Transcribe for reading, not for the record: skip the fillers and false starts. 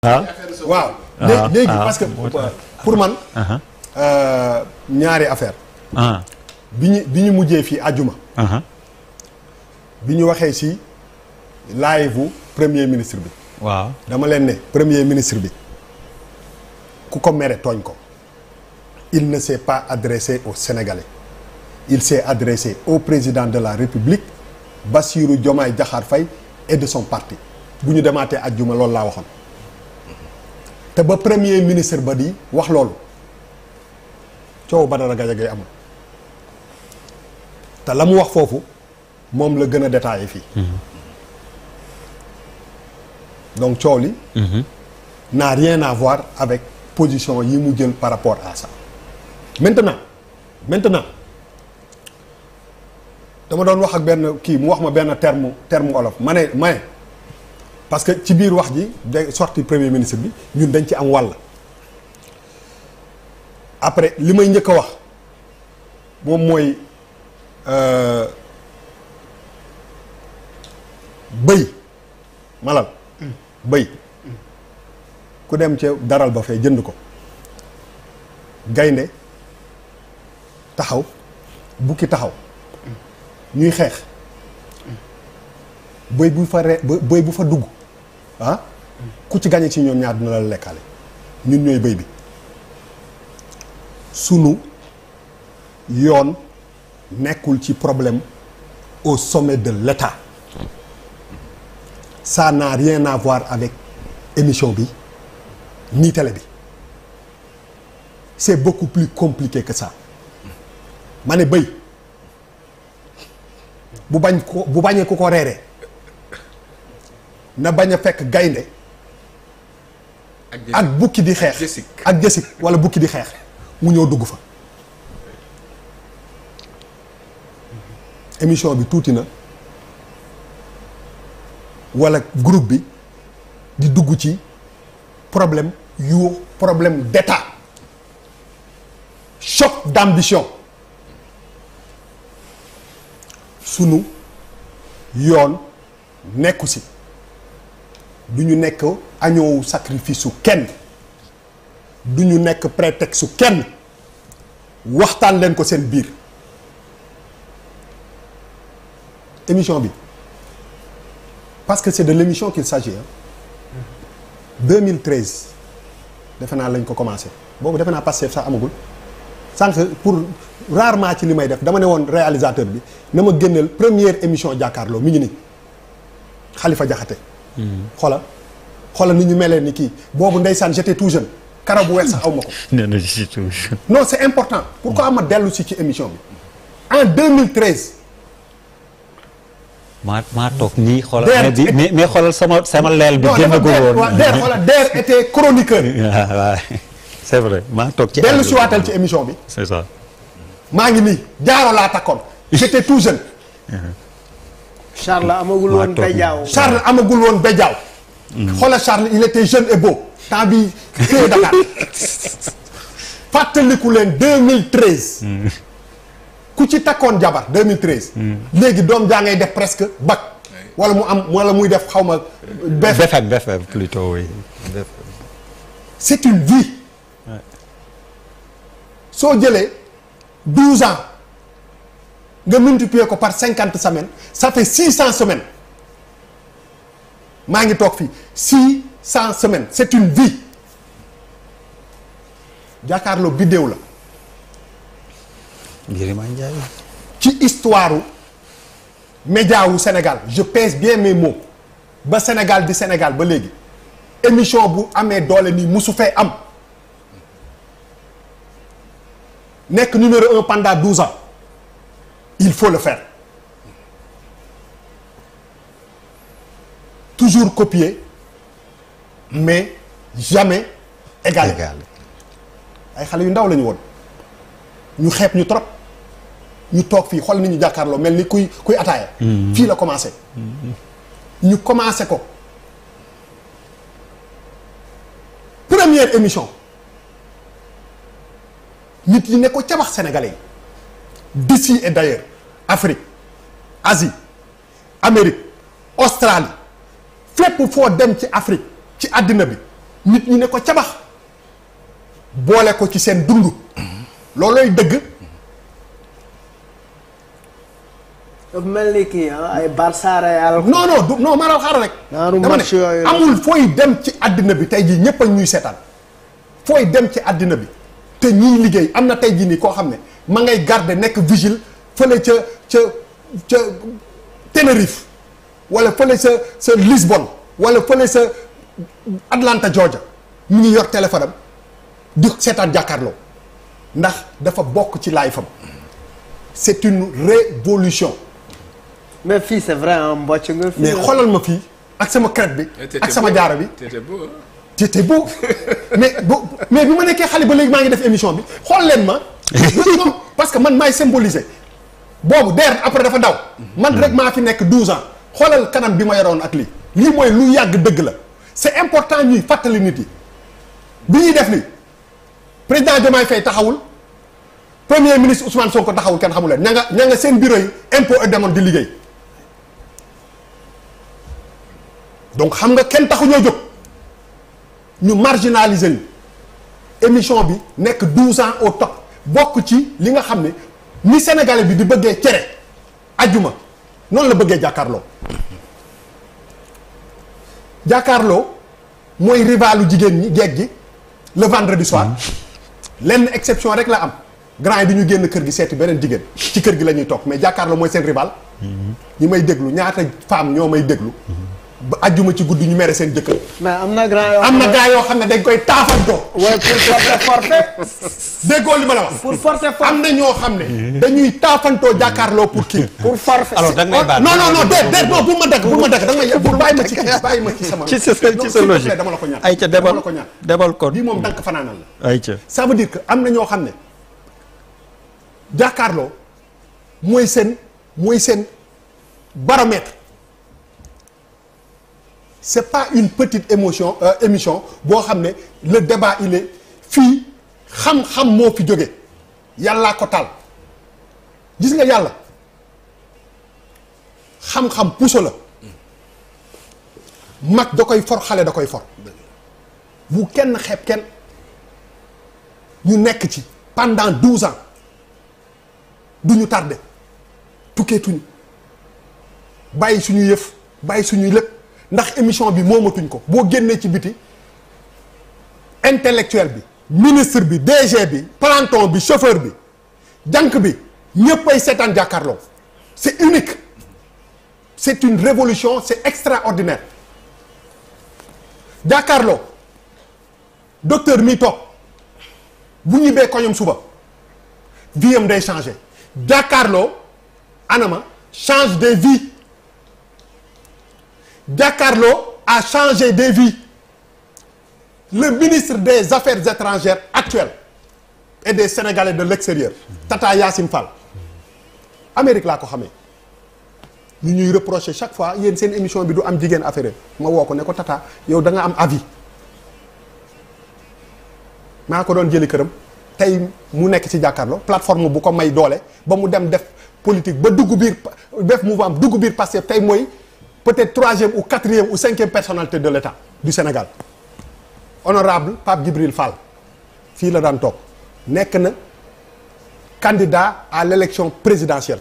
waaw léegi parce que pour man ñaari affaire bi ñu mujjee fii àjjuma bi ñu waxee si live premier ministre bi waaw dama leen ne premier ministre bi ku ko mere tooñ ko il ne s'est pas adressé aux Sénégalais il s'est adressé au président de la République Bassirou Diomaye Diakhar Faye et de son parti bu ñu demaatee àjjuma loolu laa waxoon te ba premier ministre ba di wax loolu coow Badara Gadiaga amul te la mu wax foofu moom la gën a détaillé fii donc coow li n'a rien à voir avec position yi mu jël par rapport à ça maintenant dama doon wax ak benn kii mu wax ma benn terme olof ma ne parce que ci biir wax ji de sorti premier ministre bi ñun dañ ci am wàll après li may njëkk a wax moom mooy bëy malal bëy ku dem ci daral ba fee jënd ko gaynde taxaw bukki taxaw ñuy xeex bëy bu fa dugg ku ci gagné ci ñoom ñaar dina la lekkaale ñun ñooy bëy bi sunu yoon nekkul ci problème au sommet de l'État ça n'a rien à voir avec émission bi ni télé bi c'est beaucoup plus compliqué que ça ma ne bëy bu bañee ku ko reeree na bañ a fekk gaynde ak bukki di xeex ak jësik wala bukki di xeex mu ñëw dugg fa émission bi tuuti na wala groupe bi di dugg ci problème d'État choc d'ambition sunu yoon nekku si du ñu nekk agneau sacrifice su kenn du ñu nekk prétexte su kenn waxtaan leen ko seen biir émission bi parce que c'est de l'émission qu'il s'agit 2013 defe naa lañ ko commencé boobu defe naa Pastef sax amagul sànq pour rarement ci li may def dama ne woon réalisateur bi na ma génneel première émission jàkkaarloo mi ngi nii Khalifa Diakhaté xoolal ni ñu melee ni kii boobu ndeysaan j'étais tout jeune karaw bu weex sax aw ma ko non c'est important pourquoi ma dellu si ci émission bi en 2013 maa toog nii xoolal mais xoolal sama leel bi génn ko woon Der était chroniqueur waaw c'est vrai maa toog ci dellu si waatal ci émission bi c'est ça maa ngi nii jaaro laa takkoon j'étais tout jeune Charles amagul woon Bédiaw xoolal Charles il était jeune et beau temps bi téye Dakar fàttaliku leen 2013 ku ci takkoon jabar 2013 léegi doom jaa ngay def presque bac wala mu am wala muy def xaw ma BFM plutôt oui c'est une vie soo jëlee 12 ans nga multiplier ko par 50 semaines ça fait 600 semaines maa ngi toog fii 600 semaines c'est une vie jàkkaarloo biddéew la ci histoire média wu Sénégal je pèse bien mes mots ba Sénégal di Sénégal ba léegi émission bu amee doole nii musu fee am nekk numéro 1 pendant 12 ans il faut le faire toujours copier mais jamais égaler ay xale yu ndaw la ñu woon ñu xeeb ñu trop ñu toog fii xool ni ñu jàkkaarloo mel ni kuy ataaya fii la commencé ñu commencé ko première émission nit yi ne ko cabax sénégalais yi d'ici et d'ailleurs Afrique Asie Amérique Australie fépp foo dem ci Afrique ci àddina bi nit ñi ne ko cabax boole ko ci seen dund loolooy dëgg. dafa mel ni kii ay Barça Real. non non du non maanaam xaaral rek. dama ne amul fooy dem ci àddina bi tey jii ñëpp a ñuy seetaan fooy dem ci àddina bi te ñuy liggéey am na tey jii nii koo xam ne ma ngay garder nekk vigile fële ca Tenerife wala fële sa Lisbonne wala fële sa Atlanta Georgia mu ngi yor téléphone am di seetaan jàkkaarloo ndax dafa bokk ci live am c'est une révolution. mais fii c'est vrai mbocc nga fii. mais xoolal ma fii ak sama crête bi. ak sama jaara bi. c'était beau mais bi ma nekkee xale ba léegi maa ngi def émission bi xool leen ma. non parce que man maay symboliser. boobu der après dafa daw. man rek maa fi nekk 12 ans. xoolal kanam bi ma yoroon ak lii. lii mooy lu yàgg dëgg la. c'est important ñuy fàttali nit yi. bi ñuy def lii président Diomaye Faye taxawul. premier ministre Ousmane Sonko taxawul kenn xamul leen ña nga seen bureau yi impôt et domaine di liggéey. donc xam nga kenn taxu ñoo jóg ñu marginaliser ñu émission bi nekk 12 ans au top bokk ci li nga xam ne ni sénégalais bi di bëggee cere ajjuma noonu la bëggee jàkkaarloo jàkkaarloo mooy rivalu jigéen ñi jeeg gi le vendredi soir lenn exception rek la am grand yi di ñu génn kër gi seeti beneen jigéen ci kër gi la ñuy toog mais jàkkaarloo mooy seen rival ñi may déglu ñaata femme ñoo may déglu ba ajjuma ci guddi ñu mere seen jëkkër. mais am na grand yoo am na gars yoo xam ne dañ koy taafantoo. waaye pour forcer forfait. déggoo li ma la wax. pour forcer forfait am na ñoo xam ne. dañuy taafantoo jàkkaarloo pour kii. pour forfait. alors da nga may baal non déet non bu ma dagg da nga may pour bàyyi ma ci kii bàyyi ma ci sama. ci sa logique dama la ko ñaan. ayca debal kon bii moom dank fanaanal la. ayca ça veut dire que am na ñoo xam ne jàkkaarloo mooy seen baromètre. c'est pas une petite émission boo xam ne le débat il est fii xam-xam moo fi jóge yàllaa ko taal gis nga yàlla xam-xam puso la mag da koy for xale da koy for bu kenn xeeb kenn ñu nekk ci pendant 12 ans du ñu tardé tukkeetuñu bàyyi suñu yëf bàyyi suñuy lépp ndax émission bi moomatuñ ko boo génnee ci biti intellectuel bi ministre bi DG bi planton bi chauffeur bi jànk bi ñépp ay seetaan jàkkaarloo c'est unique c'est une révolution c'est extraordinaire jàkkaarloo docteur mi toog bu ñibbee koñom suba vie am day changer jàkkaarloo anama change des vies Jàkkaarloo a changé des vies le ministre des Affaires étrangères actuel et des Sénégalais de l'extérieur Tata Yacine Fall Amérique laa ko xamee ñu ñuy reprocher chaque fois yéen seen émission bi du am jigéen affaire ma woo ko ne ko Tata yow da nga am avis maa ko doon jëli këram tey mu nekk ci jàkkaarloo plateforme bu ko may doole ba mu dem def politique ba dugg biir def mouvement dugg biir Pastef tey mooy peut-être 3e ou 4e ou 5e personnalité de l'État du Sénégal honorable Pape Djibril Fall fii la daan toog nekk na candidat à l'élection présidentielle